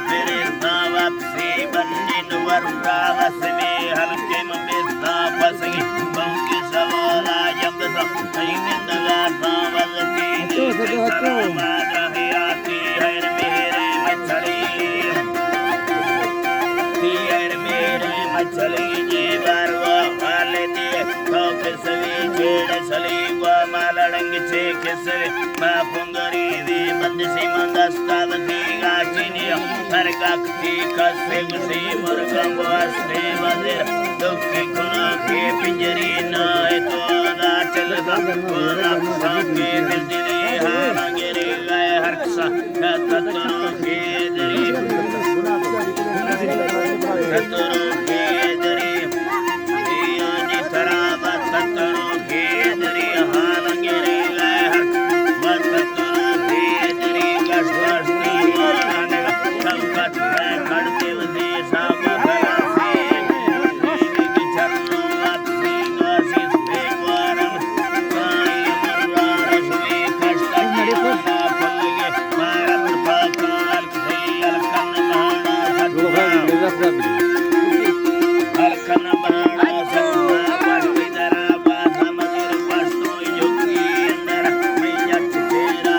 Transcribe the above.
برزاں واپسی بندی نور راوس میں ہلکے میں بیسا پسگی بونکی سوالا جب سا نہیں گندگا ساوزتی نیچے سلام آجا حیاتی ہیر میرے مچھلی۔ تیر میرے مچھلی جی باروا والے دیے تو کسوی چھیڑ سلی گوا مالڑنگ چے کسوی ما پنگری دی بندشی من دستا وتی گاچینی ہر کاکتی کسے گسی مرگم واسطے وزیر دکی کنو کے پنجری نہ تو دا چلتا گورا ساکی دل دلی ہارا گری گئے ہر کسا کتنو کے